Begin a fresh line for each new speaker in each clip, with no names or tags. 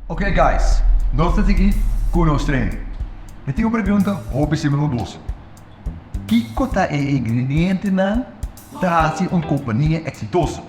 Ok guys, nos ta sigui ku nos training. Mi tin un pregunta hopi simpel pa boso. Kiko ta e ingredientenan ta hasi un kompania eksitoso?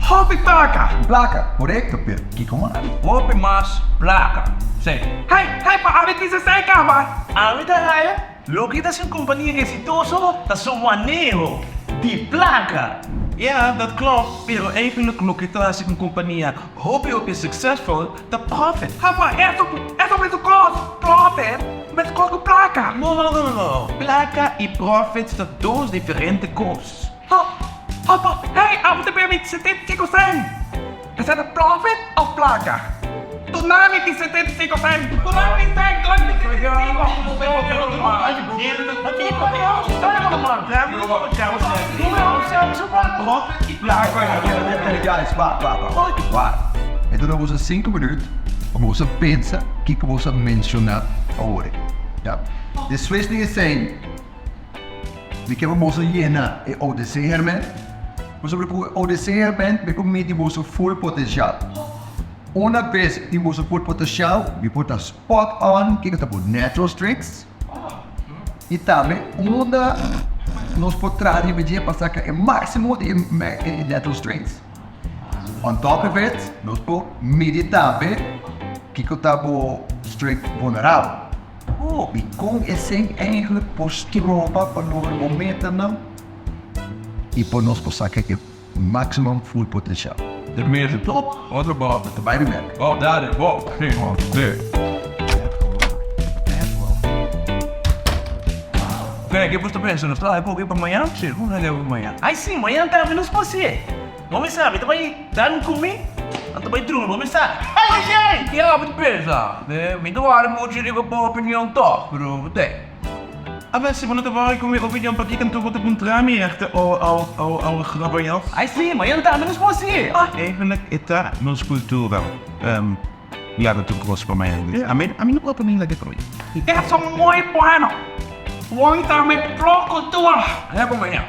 Hopi plaka!
Plaka, korekto, pero kiko mas?
Hopi mas plaka, si. Hey, hey, pa ami tin sesei kaba!
Ami ta haya loke ta hasi un kompania eksitoso ta su maneho di plaka.
Ja, dat klopt, pero eigenlijk loke ta hasi un kompania hopi hopi succesvol ta profit.
Hapa, eso, eso mesun kos, profit, mesun kos ku plaka.
No, no, no, no, no, plaka i profit ta dos diferente kos.
Ha, hapa, hey, abo ta bebe 75 cent. Esei ta profit of plaka? Duna mi di 75 cent. Duna mi cent, duna mi 75.
Guys, wak, wak, wak, wak. Mi ta duna boso sinku minuut pa boso pensa kiko boso a menshoná awor. Ya. Despues di esei, mi ke pa boso yena e ODC herment. Pasobra ku e ODC herment mi por midi boso full potensial. Una bes tin boso full potensial, mi por ta spot on kiko ta bo natural strengths. I tambe unda nos por traha riba dje pa saka e máksimo di e natural strengths. On top of it, nos por midi tambe kiko ta bo strength vulnerabel. I kon esei eigenlijk por stroba pa logra bo metanan i por nos por saka e Maximum full potencial.
De meeste top, otro bal.
Ta bai di merk.
Bal dale, bal. Sí. Kijk, ke bo ta pensa? Nos traha e poco pa mañan? Sí, nos traha pa mañan.
Ai sí, mañan tambe nos por hacié. Bo mi sa, mi ta bai dan cu mi, nan ta bai drumi, bo mi sa. Ai, ai, ai!
Ya, bo ta pensa? Mi ta wari mucho riba bo opinion toch, pero bo ta.
Awel, si bo no ta wòri ku mi opinion, pakiko anto bo ta puntra mi echte o ouwe grabbejas?
Ai sí, mañan tambe nos por hasié.
Eigenlijk e ta nos kultura laga tur kos pa mañan. Ami no por ni laga koe.
Eso muy bueno! Wòri tambe pro kultura. Haña pa mañan.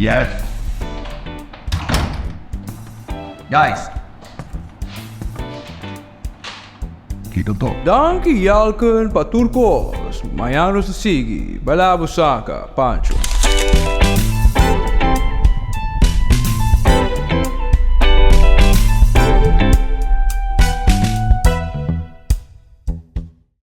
Yes. Guys. Kiko to?
Danki Yalken pa tur kos. Mañan nos ta sigui. Bai laba bo saka, Pancho.